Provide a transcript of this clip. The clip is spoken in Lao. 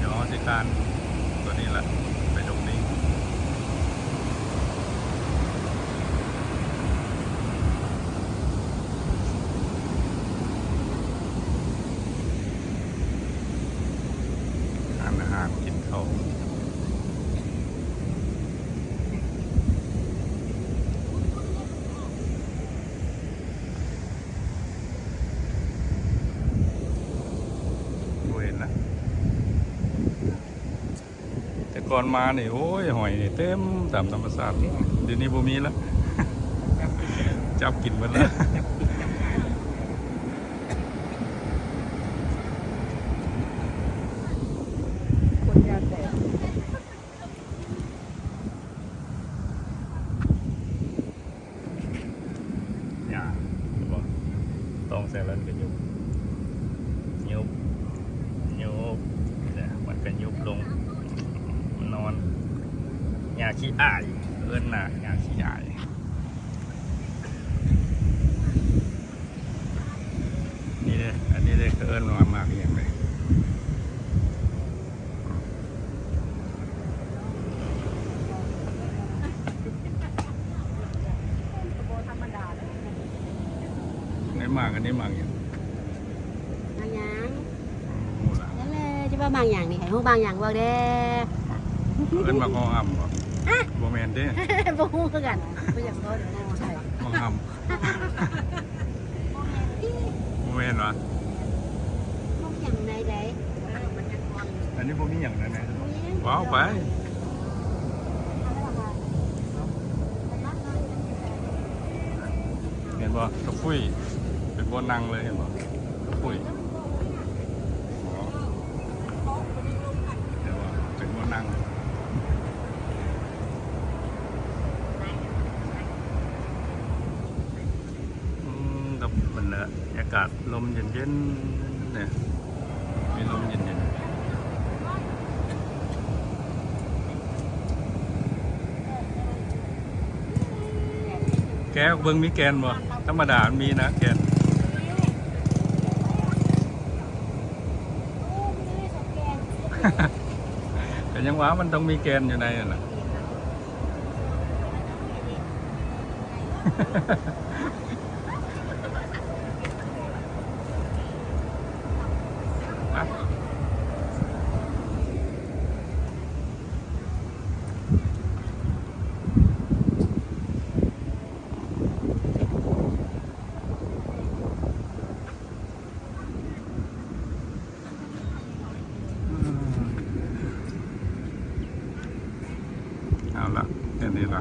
ດຽວເຮົາຊິຂ້າມຕົວນີ້ລະ ໄປດົງລິງ. ຮ້ານອາຫານກິນເຂົ້າ. ບໍ່ເຫັນລະ. ແຕ່ກ່ອນມານີ້ ໂອ້ຍ ຫອຍນີ້ເຕັມຕາມທຳມະຊາດ. ດຽວນີ້ບໍ່ມີລະ ຈັບກິນໝົດລະ. ຫຍ້າບໍ່ ຕ້ອງໃສ່ແລ້ວກໍຍຸບ ຍຸບ ຍຸບ ມັນກໍຍຸບລົງ ມັນນອນ. ຫຍ້າຂີ້ອ້າຍ ເອີ້ນນະ ຫຍ້າຂີ້ອ້າຍ. ນີ້ເດ້ ອັນນີ້ເດ້ ເຂົາເອີ້ນວ່າໝາກອີ່ຫຍັງເດ້. ໃນໝາກອັນນີ້ໝາກຫຍັງ? ໝາກຫຍັງ? ບໍ່ຮູ້ລະ. ນັ້ນແຫຼະ ຈະວ່າໝາກຫຍັງນີ້ ໃຫ້ຮູ້ໝາກຫຍັງ ເວົ້າແດ່. ໝາກ ເອີ້ນໝາກຫໍ່ອ່ຳບໍ່? ຮະ? ບໍ່ແມ່ນເດ້. ບໍ່ຮູ້ຄືກັນ ບໍ່ຢາກເວົ້າເດ້. ໝາກອ່ຳ. ບໍ່ແມ່ນຫວາ? ບໍ່ມີຫຍັງໃນໃດ. ອັນນີ້ບໍ່ມີຫຍັງໃນແມ່ນ. ເວົ້າໄປ. ເຫັນບໍ່? ກະຟຸ້ຍ ເປັນບ່ອນນັ່ງເລີຍ ເຫັນບໍ່? ກະຟຸ້ຍ. ເຫັນບໍ່? ເປັນບ່ອນນັ່ງ. ອືມ ກັບບັນຍາກາດລົມເຢັນໆ ນີ້ ມີລົມເຢັນໆ. ແກະອອກເບິ່ງ ມີແກ່ນບໍ່? ທຳມະດາມັນມີນະແກ່ນ. ກໍຍັງວ່າມັນຕ້ອງມີແກ່ນຢູ່ໃນຫັ້ນນະ. ເອົາລະ ແຄ່ນີ້ລະ.